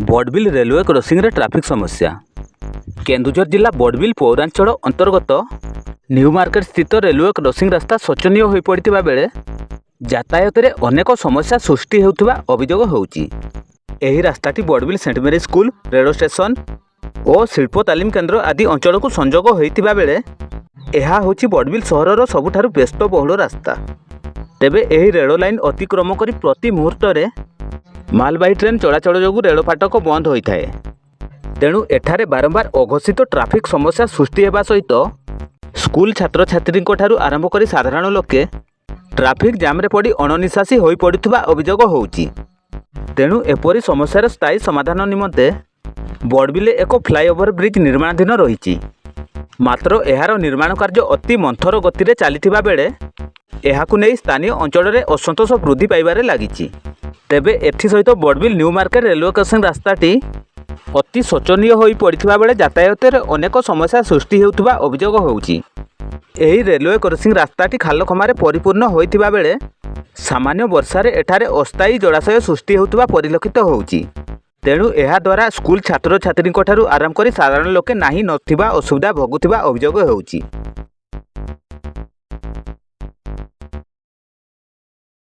Barbil railway କ୍ରସିଂରେ traffic ସମସ୍ୟା। କେନ୍ଦୁଝର ଜିଲ୍ଲା ବଡ଼ବିଲ ପୌରାଞ୍ଚଳ ଅନ୍ତର୍ଗତ ନ୍ୟୁ ମାର୍କେଟ ସ୍ଥିତ ରେଲୱେ କ୍ରସିଂ ରାସ୍ତା ଶୋଚନୀୟ ହୋଇପଡ଼ିଥିବା ବେଳେ ଯାତାୟାତରେ ଅନେକ ସମସ୍ୟା ସୃଷ୍ଟି ହେଉଥିବା ଅଭିଯୋଗ ହେଉଛି। ଏହି ରାସ୍ତାଟି ବଡ଼ବିଲ ସେଣ୍ଟ ମେରି ସ୍କୁଲ, ରେଳ ଷ୍ଟେସନ ଓ ଶିଳ୍ପ ତାଲିମ କେନ୍ଦ୍ର ଆଦି ଅଞ୍ଚଳକୁ ସଂଯୋଗ ହୋଇଥିବା ବେଳେ ଏହା ହେଉଛି ବଡ଼ବିଲ ସହରର ସବୁଠାରୁ ବ୍ୟସ୍ତବହୁଳ ରାସ୍ତା। ତେବେ ଏହି ରେଳ ଲାଇନ୍ ଅତିକ୍ରମ କରି ପ୍ରତି ମୁହୂର୍ତ୍ତରେ ମାଲବାହୀ ଟ୍ରେନ୍ ଚଳାଚଳ ଯୋଗୁଁ ରେଳ ଫାଟକ ବନ୍ଦ ହୋଇଥାଏ। ତେଣୁ ଏଠାରେ ବାରମ୍ବାର ଅଘୋଷିତ ଟ୍ରାଫିକ୍ ସମସ୍ୟା ସୃଷ୍ଟି ହେବା ସହିତ ସ୍କୁଲ ଛାତ୍ରଛାତ୍ରୀଙ୍କ ଠାରୁ ଆରମ୍ଭ କରି ସାଧାରଣ ଲୋକେ ଟ୍ରାଫିକ୍ ଜାମ୍ରେ ପଡ଼ି ଅଣନିଶ୍ୱାସୀ ହୋଇପଡ଼ୁଥିବା ଅଭିଯୋଗ ହେଉଛି। ତେଣୁ ଏପରି ସମସ୍ୟାର ସ୍ଥାୟୀ ସମାଧାନ ନିମନ୍ତେ ବଡ଼ବିଲରେ ଏକ ଫ୍ଲାଇଓଭର ବ୍ରିଜ୍ ନିର୍ମାଣାଧୀନ ରହିଛି। ମାତ୍ର ଏହାର ନିର୍ମାଣ କାର୍ଯ୍ୟ ଅତି ମନ୍ଥର ଗତିରେ ଚାଲିଥିବା ବେଳେ ଏହାକୁ ନେଇ ସ୍ଥାନୀୟ ଅଞ୍ଚଳରେ ଅସନ୍ତୋଷ ବୃଦ୍ଧି ପାଇବାରେ ଲାଗିଛି। ତେବେ ଏଥିସହିତ Barbil new market railway crossing ରାସ୍ତାଟି ଅତି ଶୋଚନୀୟ ହୋଇ ପଡ଼ିଥିବା ବେଳେ ଯାତାୟାତରେ ଅନେକ ସମସ୍ୟା ସୃଷ୍ଟି ହେଉଥିବା ଅଭିଯୋଗ ହେଉଛି। ଏହି ରେଲୱେ କ୍ରସିଂ ରାସ୍ତାଟି ଖାଲଖମାରେ ପରିପୂର୍ଣ୍ଣ ହୋଇଥିବା ବେଳେ ସାମାନ୍ୟ ବର୍ଷାରେ ଏଠାରେ ଅସ୍ଥାୟୀ ଜଳାଶୟ ସୃଷ୍ଟି ହେଉଥିବା ପରିଲକ୍ଷିତ ହେଉଛି। ତେଣୁ ଏହାଦ୍ୱାରା ସ୍କୁଲ ଛାତ୍ରଛାତ୍ରୀଙ୍କ ଠାରୁ ଆରମ୍ଭ କରି ସାଧାରଣ ଲୋକେ ନାହିଁ ନଥିବା ଅସୁବିଧା ଭୋଗୁଥିବା ଅଭିଯୋଗ ହେଉଛି।